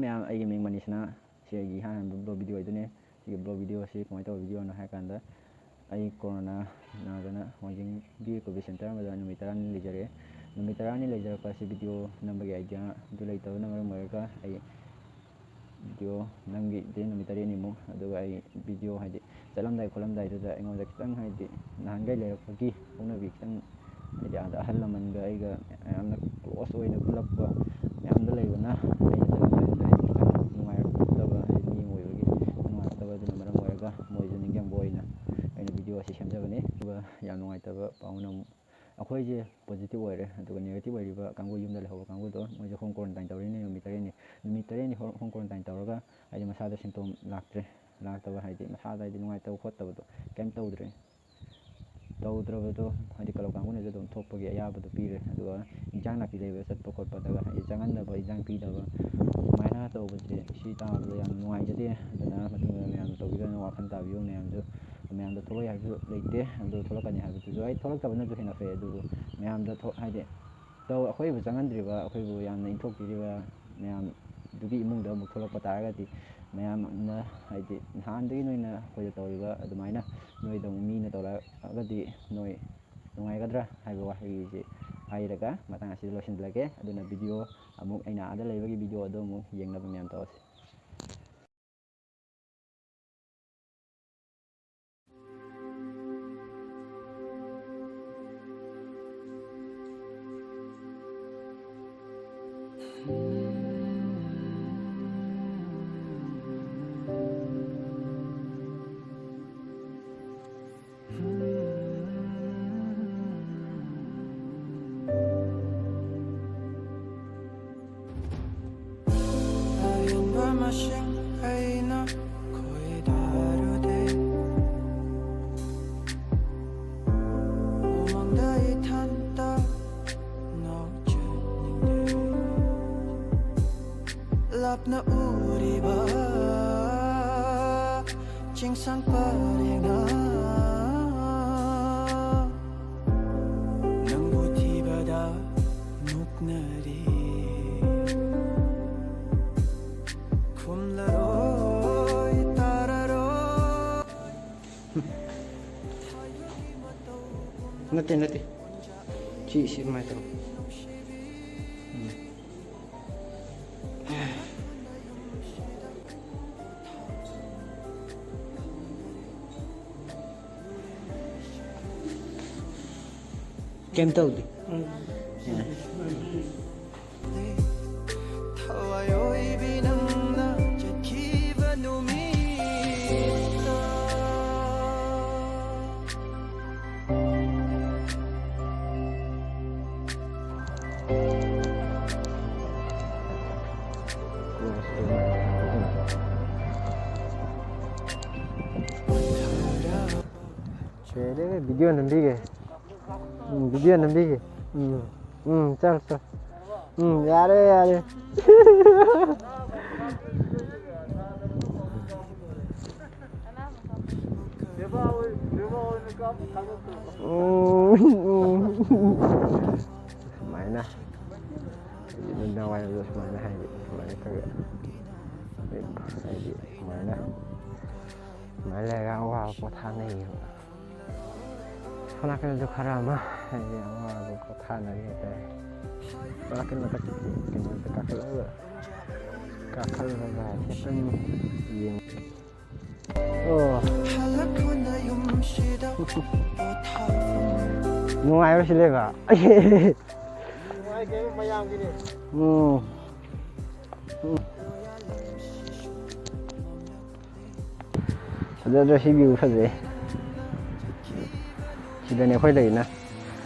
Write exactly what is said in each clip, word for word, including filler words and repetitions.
ꯃꯌꯥꯝ, ꯑꯩꯒꯤ ꯃꯤꯡ ꯃꯅꯤꯁꯅꯥ꯫ ꯁꯤ ꯑꯩꯒꯤ ꯏꯍꯥꯟ ꯍꯥꯟꯕ vlog video ꯑꯣꯏꯗꯣꯏꯅꯦ꯫ ꯁꯤꯒꯤ vlog video ꯑꯁꯤ ꯀꯃꯥꯏꯅ ꯇꯧꯕ video ꯅꯣ ꯍꯥꯏ ꯀꯥꯟꯗ, ꯑꯩ ꯀꯣꯔꯣꯅꯥ ꯅꯥꯗꯅ ꯋꯥꯡꯖꯤꯡꯒꯤ ꯀꯣꯚꯤꯗ ꯁꯦꯟꯇꯔ ꯑꯃꯗ ꯅꯨꯃꯤꯠ ꯇꯔꯥꯅꯤ ꯂꯩꯖꯔꯛꯑꯦ꯫ ꯅꯨꯃꯤꯠ ꯇꯔꯥꯅꯤ ꯂꯩꯖꯔꯛꯄ ꯑꯁꯤ video ꯅꯝꯕꯒꯤ idea ꯗꯨ ꯂꯩꯇꯕꯅ ꯃꯔꯝ ꯑꯣꯏꯔꯒ, ꯑꯩ video ꯅꯝꯈꯤꯗꯦ ꯅꯨꯃꯤꯠ ꯇꯔꯦꯠꯅꯤꯃꯨꯛ꯫ ꯑꯗꯨꯒ ꯑꯩ video, ꯍꯥꯏꯗꯤ, ꯆꯠꯂꯝꯗꯥꯏ ꯈꯣꯠꯂꯝꯗꯥꯏꯗꯨꯗ ꯑꯩꯉꯣꯟꯗ ꯈꯤꯇꯪ, ꯍꯥꯏꯗꯤ, ꯅꯍꯥꯟꯈꯩ ꯂꯩꯔꯛꯄꯒꯤ ꯍꯧꯅꯕꯤ ꯈꯤꯇꯪ, ꯍꯥꯏꯗꯤ, ꯑꯥꯗ ꯑꯍꯜ ꯂꯃꯟꯒ ꯑꯩꯒ ꯌꯥꯝꯅ close ꯑꯣꯏꯅ ꯄꯨꯜꯂꯛꯄ ꯃꯌꯥꯝꯗꯣ ꯂꯩꯕꯅ, ꯑꯩꯅ ꯆꯠꯂꯝꯗꯥꯏꯗꯨꯗ ꯑꯩ ꯈꯤꯇꯪ ꯅꯨꯡꯉꯥꯏꯔꯛꯇꯕ, ꯍꯥꯏꯗꯤ, ꯃꯤ ꯑꯣꯏꯕꯒꯤ ꯅꯨꯡꯉꯥꯏꯔꯛꯇꯕ, ꯑꯗꯨꯅ ꯃꯔꯝ ꯑꯣꯏꯔꯒ ꯃꯣꯏꯁꯨ ꯅꯤꯡꯁꯤꯡꯕ ꯑꯣꯏꯅ ꯑꯩꯅ video ꯑꯁꯤ ꯁꯦꯝꯖꯕꯅꯤ꯫ ꯑꯗꯨꯒ ꯌꯥꯝ ꯅꯨꯡꯉꯥꯏꯇꯕ ꯄꯥꯎꯅ ꯑꯃꯨꯛ, ꯑꯩꯈꯣꯏꯁꯦ positive ꯑꯣꯏꯔꯦ, ꯑꯗꯨꯒ negative ꯑꯣꯏꯔꯤꯕ ꯀꯥꯡꯕꯨ, ꯌꯨꯝꯗ ꯂꯩꯍꯧꯕ ꯀꯥꯡꯕꯨꯗꯣ, ꯃꯣꯏꯁꯦ home quarantine ꯇꯧꯔꯤꯅꯤ ꯅꯨꯃꯤꯠ ꯇꯔꯦꯠꯅꯤ꯫ ꯅꯨꯃꯤꯠ ꯇꯔꯦꯠꯅꯤ home, home quarantine ꯇꯧꯔꯒ, ꯍꯥꯏꯗꯤ, ꯃꯁꯥꯗ symptom ꯂꯥꯛꯇ꯭ꯔꯦ꯫ ꯂꯥꯛꯇꯕ ꯍꯥꯏꯗꯤ, ꯃꯁꯥꯗ, ꯍꯥꯏꯗꯤ, ꯅꯨꯡꯉꯥꯏꯇꯕ ꯈꯣꯠꯇꯕꯗꯣ ꯀꯩꯝ ꯇꯧꯗ꯭ꯔꯦ꯫ ꯇꯧꯗ꯭ꯔꯕꯗꯣ, ꯍꯥꯏꯗꯤ, ꯀ꯭ꯂꯕ ꯀꯥꯡꯕꯨꯅꯁꯨ ꯑꯗꯨꯝ ꯊꯣꯛꯄꯒꯤ ꯑꯌꯥꯕꯗꯣ ꯄꯤꯔꯦ꯫ ꯑꯗꯨꯒ ꯏꯟꯖꯥꯡ ꯅꯥꯄꯤ ꯂꯩꯕ ꯆꯠꯄ ꯈꯣꯠꯄꯗꯒ, ꯍꯥꯏꯗꯤ, ꯆꯪꯍꯟꯗꯕ, ꯏꯟꯖꯥꯡ ꯄꯤꯗꯕ, ꯑꯗꯨꯃꯥꯏꯅ ꯇꯧꯕꯁꯦ, ꯁꯤ ꯇꯥꯕꯗ ꯌꯥꯝ ꯅꯨꯡꯉꯥꯏꯖꯗꯦ꯫ ꯑꯗꯨꯅ ꯃꯇꯨꯡꯗ ꯃꯌꯥꯝ ꯇꯧꯕꯤꯒꯅꯨ, ꯋꯥꯈꯜ ꯇꯥꯕꯤꯌꯨ꯫ ꯃꯌꯥꯝꯁꯨ, ꯃꯌꯥꯝꯗ ꯊꯣꯛꯂꯛꯑꯣꯏ ꯍꯥꯏꯕꯁꯨ ꯂꯩꯇꯦ, ꯑꯗꯨ ꯊꯣꯛꯂꯛꯀꯅꯤ ꯍꯥꯏꯕꯗꯨꯁꯨ, ꯑꯩ ꯊꯣꯛꯂꯛꯇꯕꯅꯁꯨ ꯍꯦꯟꯅ ꯐꯩ꯫ ꯑꯗꯨꯕꯨ ꯃꯌꯥꯝꯗ ꯊꯣꯛ-, ꯍꯥꯏꯗꯤ, ꯇꯧ-, ꯑꯩꯈꯣꯏꯕꯨ ꯆꯪꯍꯟꯗ꯭ꯔꯤꯕ, ꯑꯩꯈꯣꯏꯕꯨ ꯌꯥꯝꯅ ꯏꯟꯊꯣꯛꯄꯤꯔꯤꯕ ꯃꯌꯥꯝꯗꯨꯒꯤ ꯏꯃꯨꯡꯗ ꯑꯃꯨꯛ ꯊꯣꯛꯂꯛꯄ ꯇꯥꯔꯒꯗꯤ, ꯃꯌꯥꯝꯅ, ꯍꯥꯏꯗꯤ, ꯅꯍꯥꯟꯗꯒꯤ ꯅꯣꯏꯅ ꯑꯩꯈꯣꯏꯗ ꯇꯧꯔꯤꯕ ꯑꯗꯨꯃꯥꯏꯅ ꯅꯣꯏꯗ ꯑꯃꯨꯛ ꯃꯤꯅ ꯇꯧꯔꯛꯑꯒꯗꯤ ꯅꯣꯏ ꯅꯨꯡꯉꯥꯏꯒꯗ꯭ꯔꯥ ꯍꯥꯏꯕ ꯋꯥꯍꯩꯁꯤ ꯍꯥꯏꯔꯒ ꯃꯇꯥꯡ ꯑꯁꯤꯗ ꯂꯣꯏꯁꯤꯟꯖꯔꯒꯦ꯫ ꯑꯗꯨꯅ video ꯑꯃꯨꯛ, ꯑꯩꯅ ꯑꯥꯗ ꯂꯩꯕꯒꯤ video ꯑꯗꯨ ꯑꯃꯨꯛ ꯌꯦꯡꯅꯕ ꯃꯌꯥꯝ ꯇꯧꯔꯁꯤ꯫ ꯑꯔꯦꯝꯕ ꯃꯁꯤꯡ ꯑꯩꯅ ꯈꯣꯏꯗꯥꯔꯨꯗꯦ꯫ ꯎꯃꯪꯗ ꯏꯊꯟꯇ ꯉꯥꯎꯆꯠꯅꯤꯡꯂꯦ꯫ ꯂꯥꯞꯅ ꯎꯔꯤꯕ ꯆꯤꯡꯁꯥꯡ ꯄꯔꯦꯡꯅ ꯅꯪꯕꯨ ꯊꯤꯕꯗ ꯃꯨꯛꯅꯔꯤ꯫ ꯅꯠꯇꯦ, ꯅꯠꯇꯦ꯫ ꯁꯤ, ꯁꯤ ꯑꯗꯨꯃꯥꯏꯅ ꯇꯧ꯫ ꯎꯝ꯫ ꯀꯩꯝ ꯇꯧꯗꯦ꯫ ꯎꯝ꯫ ꯊꯋꯥꯏ ꯑꯣꯏꯕꯤ ꯅꯪꯅ ꯆꯠꯈꯤꯕ ꯅꯨꯃꯤꯠꯇ꯫ ꯁꯦ, ꯚꯤꯗꯤꯑꯣ ꯅꯝꯕꯤꯒꯦ꯫ ꯎꯝ, ꯚꯤꯗꯤꯑꯣ ꯅꯝꯕꯤꯒꯦ꯫ ꯎꯝ, ꯎꯝ, ꯆꯠꯂꯣ, ꯆꯠꯂꯣ꯫ ꯎꯝ, ꯌꯥꯔꯦ, ꯌꯥꯔꯦ꯫ ꯎꯝ, ꯎꯝ꯫ ꯁꯨꯃꯥꯏꯅ ꯅꯨꯃꯤꯗꯥꯡ ꯋꯥꯏꯔꯝꯗ ꯁꯨꯃꯥꯏꯅ ꯍꯥꯏꯗꯤ ꯁꯨꯃꯥꯏꯅ ꯈꯔ ꯈꯔ ꯍꯥꯏꯗꯤ ꯁꯨꯃꯥꯏꯅ ꯁꯨꯃꯥꯏꯅ ꯂꯩꯔꯒ ꯑꯋꯥꯕ ꯄꯣꯊꯥꯅꯩꯌꯦꯕ꯫ ꯁꯣꯝ ꯅꯥꯀꯟꯗꯁꯨ ꯈꯔ ꯑꯃ ꯍꯥꯏꯗꯤ ꯑꯋꯥꯕ ꯄꯣꯊꯥꯅꯔꯤ ꯍꯥꯏꯇꯥꯔꯦ꯫ ꯁꯣꯝ ꯅꯥꯀꯟ ꯃꯊꯛꯀꯤ ꯀꯩꯅꯣꯗ ꯀꯥꯈꯠꯂꯒ ꯀꯥꯈꯠꯂꯒ ꯍꯥꯏꯐꯦꯠꯇꯪ ꯌꯦꯡꯉꯤ꯫ ꯑꯣ꯫ ꯅꯨꯡꯉꯥꯏꯕ꯭ꯔꯥ ꯁꯤ ꯂꯩꯕ? ꯅꯨꯡꯉꯥꯏ ꯀꯩꯅꯣ ꯃꯌꯥꯝꯒꯤꯅꯦ꯫ ꯎꯝ꯫ ꯎꯝ꯫ ꯐꯖꯗ꯭ꯔꯣ ꯁꯤ view ꯐꯖꯩ꯫ ꯁꯤꯗꯅꯦ ꯑꯩꯈꯣꯏ ꯂꯩꯔꯤꯅ꯫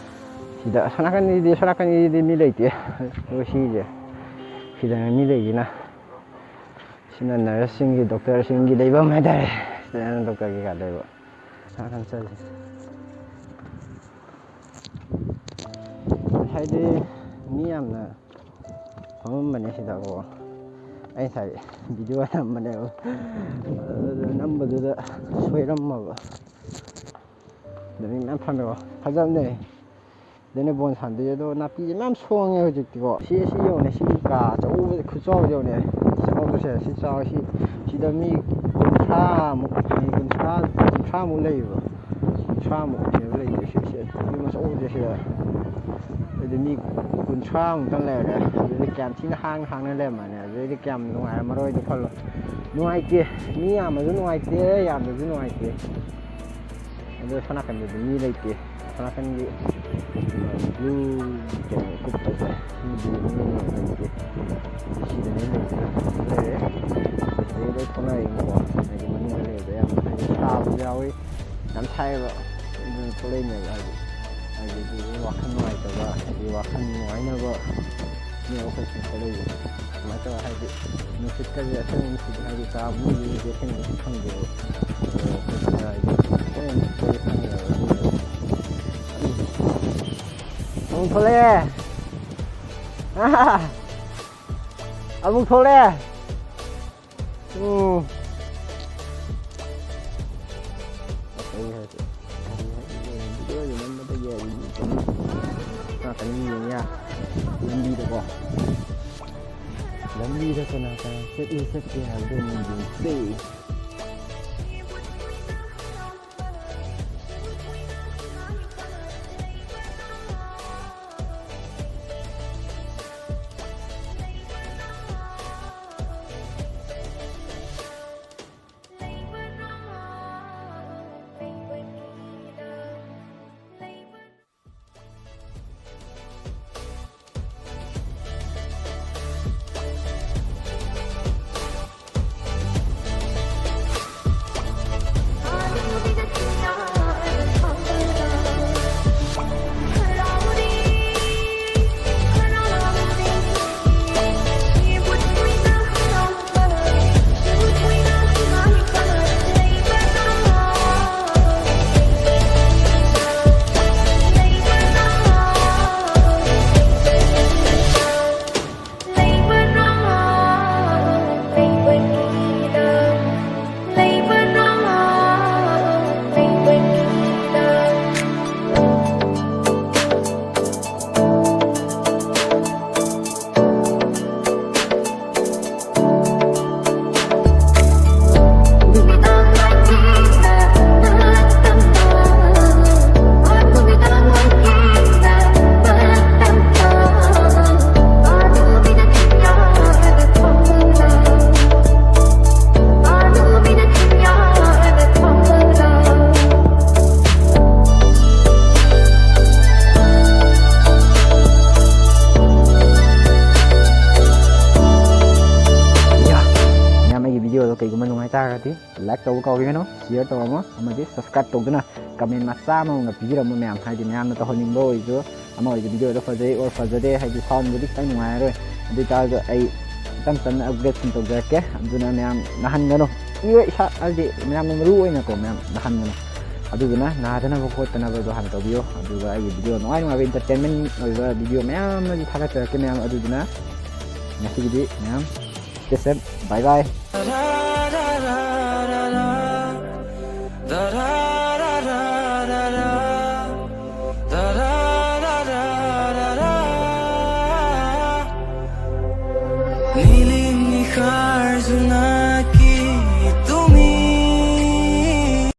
ꯁꯤꯗ ꯑꯁꯣꯝ ꯅꯥꯀꯟꯒꯤꯗꯤ, ꯑꯁꯣꯝ ꯅꯥꯀꯟꯒꯤꯗꯤ ꯃꯤ ꯂꯩꯇꯦ꯫ ꯑꯗꯣ ꯁꯤꯁꯦ꯫ ꯁꯤꯗꯅꯦ ꯃꯤ ꯂꯩꯔꯤꯁꯤꯅ꯫ ꯁꯤꯅ nurse ꯁꯤꯡꯒꯤ, doctor ꯁꯤꯡꯒꯤ ꯂꯩꯐꯝ ꯍꯥꯏꯇꯥꯔꯦ꯫ ꯁꯤꯗꯅ doctor ꯀꯩꯀꯥ ꯂꯩꯕ꯫ ꯅꯥꯀꯟ ꯆꯠꯂꯤ꯫ ꯉꯁꯥꯏꯗꯤ ꯃꯤ ꯌꯥꯝꯅ ꯐꯝꯃꯝꯕꯅꯦ ꯁꯤꯗꯀꯣ꯫ ꯑꯩ ꯉꯁꯥꯏ video ꯅꯝꯕꯅꯦꯕ꯫ ꯑꯗꯨꯗ ꯅꯝꯕꯗꯨꯗ ꯁꯣꯏꯔꯝꯃꯕ꯫ ꯑꯗꯨ ꯃꯤ ꯃꯌꯥꯝ ꯐꯝꯃꯦꯕ꯫ ꯐꯖꯕꯅꯦ꯫ ꯑꯗꯨꯅ ꯕꯣꯜ ꯁꯥꯟꯅꯗꯣꯏꯁꯦ꯫ ꯑꯗꯣ ꯅꯥꯄꯤꯁꯦ ꯃꯌꯥꯝ ꯁꯣꯡꯉꯦ ꯍꯧꯖꯤꯛꯇꯤꯀꯣ꯫ ꯁꯤ, ꯁꯤ ꯌꯦꯡꯉꯨꯅꯦ꯫ ꯁꯤ ꯀꯥ ꯑꯆꯧꯕꯁꯦ, ꯈꯨꯆꯥꯎꯁꯦ ꯌꯦꯡꯉꯨꯅꯦ꯫ ꯆꯥꯎꯕꯁꯦ, ꯁꯤ ꯆꯥꯎ-, ꯁꯤ, ꯁꯤꯗ ꯃꯤ ꯀꯨꯟꯊ꯭ꯔꯥꯃꯨꯛ, ꯃꯤ ꯀꯨꯟꯊ꯭ꯔꯥ, ꯀꯨꯟꯊ꯭ꯔꯥꯃꯨꯛ ꯂꯩꯌꯦꯕ꯫ ꯀꯨꯟꯊ꯭ꯔꯥꯃꯨꯛ ꯍꯦꯟꯅ ꯂꯩꯇꯦ꯫ ꯁꯤ, ꯁꯤ, ꯌꯨꯝ ꯑꯆꯧꯕꯁꯦ ꯁꯤꯗ꯫ ꯑꯗꯨꯗꯤ ꯃꯤ ꯀꯨꯟꯊ꯭ꯔꯥ ꯃꯨꯛꯇꯪ ꯂꯩꯔꯦ꯫ ꯑꯗꯨꯗꯤ ꯀꯌꯥꯝ ꯊꯤꯅ ꯍꯥꯡꯅ ꯍꯥꯡꯅ ꯂꯩꯔꯝꯃꯅꯤ꯫ ꯑꯗꯨꯗꯩꯗꯤ ꯀꯌꯥꯝ ꯅꯨꯡꯉꯥꯏꯔꯝꯃꯔꯣꯏꯗꯣ ꯈꯜꯂꯣ꯫ ꯅꯨꯡꯉꯥꯏꯇꯦ꯫ ꯃꯤ ꯌꯥꯝꯃꯁꯨ ꯅꯨꯡꯉꯥꯏꯇꯦ, ꯌꯥꯝꯗ꯭ꯔꯁꯨ ꯅꯨꯡꯉꯥꯏꯇꯦ꯫ ꯑꯗꯣ ꯁꯣꯝ ꯅꯥꯀꯟꯗꯗꯤ ꯃꯤ ꯂꯩꯇꯦ꯫ ꯁꯣꯝ ꯅꯥꯀꯟꯒꯤ, ꯑ, blue ꯀꯩꯅꯣ ꯀꯨꯞꯄꯁꯦ, ꯁꯤꯃꯗꯤ ꯃꯤ ꯂꯩꯇꯦ꯫ ꯁꯤꯗꯅꯦ ꯂꯩꯇꯦ꯫ ꯂꯩꯔꯦ꯫ ꯁꯤꯗꯩ ꯂꯣꯏ ꯊꯣꯛꯅꯔꯛꯏꯅꯤꯀꯣ꯫ ꯍꯥꯏꯗꯤ ꯃꯅꯨꯡꯗ ꯂꯩꯕꯗꯣ ꯌꯥꯝ ꯍꯥꯏꯗꯤ ꯁꯥꯕꯁꯨ ꯌꯥꯎꯋꯤ꯫ ꯌꯥꯝ ꯁꯥꯏꯌꯦꯕ꯫ ꯑꯗꯨꯅ ꯊꯣꯛꯂꯛꯏꯅꯦꯕ ꯍꯥꯏꯗꯤ꯫ ꯍꯥꯏꯗꯤ ꯑꯗꯨꯗꯤ ꯋꯥꯈꯜ ꯅꯨꯡꯉꯥꯏꯇꯕ, ꯍꯥꯏꯗꯤ ꯋꯥꯈꯜ ꯅꯨꯡꯉꯥꯏꯅꯕ ꯅꯦꯕ ꯑꯩꯈꯣꯏ ꯁꯤꯗ ꯂꯩꯔꯤꯁꯦ꯫ ꯁꯨꯃꯥꯏꯅ ꯇꯧꯔ ꯍꯥꯏꯗꯤ ꯅꯨꯡꯁꯤꯠꯀꯁꯦ ꯑꯁꯦꯡꯕ ꯅꯨꯡꯁꯤꯠ ꯍꯥꯏꯗꯤ ꯀꯥ ꯃꯅꯨꯡꯒꯤꯗꯤ ꯑꯁꯦꯡꯕ ꯅꯨꯡꯁꯤꯠ ꯐꯪꯗꯦꯕ꯫ ꯑꯗꯣ ꯑꯩꯈꯣꯏ ꯁꯤꯗ ꯍꯥꯏꯗꯤ ꯑꯁꯦꯡꯕ ꯅꯨꯡꯁꯤꯠ ꯐꯪꯉꯦꯕ ꯑꯗꯨꯅ꯫ ꯑꯃꯨꯛ ꯊꯣꯛꯂꯛꯑꯦ꯫ ꯑꯃꯨꯛ ꯊꯣꯛꯂꯛꯑꯦ꯫ ꯎꯝ꯫ ꯑꯁ, ꯑꯩ ꯍꯥꯏꯁꯦ, ꯑꯩ ꯍꯥꯏꯁꯦ, video ꯅꯝꯕꯗ ꯌꯥꯔꯤ ꯀꯩꯅꯣ꯫ ꯉꯥꯛꯇꯪ ꯌꯦꯡ ꯌꯥ꯫ ꯂꯝꯕꯤꯗꯀꯣ꯫ ꯂꯝꯕꯤꯗ ꯀꯅꯥ ꯀꯅꯥ ꯆꯠꯂꯤ ꯆꯠꯇꯦ ꯍꯥꯏꯕꯗꯣ ꯑꯃꯨꯛ ꯌꯦꯡꯁꯦ꯫ ꯀꯩꯒꯨꯝꯕ ꯅꯨꯡꯉꯥꯏ ꯇꯥꯔꯒꯗꯤ like ꯇꯧꯕ ꯀꯥꯎꯕꯤꯒꯅꯨ, share ꯇꯧꯔꯝꯃꯣ, ꯑꯃꯗꯤ subscribe ꯇꯧꯗꯨꯅ comment ꯃꯆꯥ ꯑꯃꯃꯝꯒ ꯄꯤꯕꯤꯔꯝꯃꯣ ꯃꯌꯥꯝ꯫ ꯍꯥꯏꯗꯤ ꯃꯌꯥꯝꯅ ꯇꯧꯍꯟꯅꯤꯡꯕ ꯑꯣꯏꯔꯁꯨ, ꯑꯃ ꯑꯣꯏꯔꯁꯨ videoꯗꯣ ꯐꯖꯩ or ꯐꯖꯗꯦ, ꯍꯥꯏꯗꯤ soundꯕꯨꯗꯤ ꯈꯤꯇꯪ ꯅꯨꯡꯉꯥꯏꯔꯔꯣꯏ, ꯑꯗꯨ ꯑꯣꯏꯇꯥꯔꯁꯨ ꯑꯩ ꯇꯞ ꯇꯞꯅ upgrade ꯁꯨꯝ ꯇꯧꯖꯔꯛꯀꯦ꯫ ꯑꯗꯨꯅ ꯃꯌꯥꯝ ꯅꯥꯍꯟꯒꯅꯨ, ꯏꯔꯣꯏ ꯏꯁꯥ ꯍꯥꯏꯗꯤ ꯃꯌꯥꯝꯅ ꯃꯔꯨ ꯑꯣꯏꯅꯀꯣ ꯃꯌꯥꯝ ꯅꯥꯍꯟꯒꯅꯨ꯫ ꯑꯗꯨꯗꯨꯅ ꯅꯥꯗꯅꯕ ꯈꯣꯠꯇꯅꯕꯗꯣ ꯍꯥꯟꯅ ꯇꯧꯕꯤꯌꯣ꯫ ꯑꯗꯨꯒ ꯑꯩꯒꯤ video ꯅꯨꯡꯉꯥꯏ ꯅꯨꯡꯉꯥꯏꯕ entertainment ꯑꯣꯏꯕ video ꯃꯌꯥꯝ ꯑꯃꯗꯤ ꯊꯥꯒꯠꯆꯔꯛꯀꯦ ꯃꯌꯥꯝ꯫ ꯑꯗꯨꯗꯨꯅ ꯉꯁꯤꯒꯤꯗꯤ ꯃꯌꯥꯝ stay safe, bye bye꯫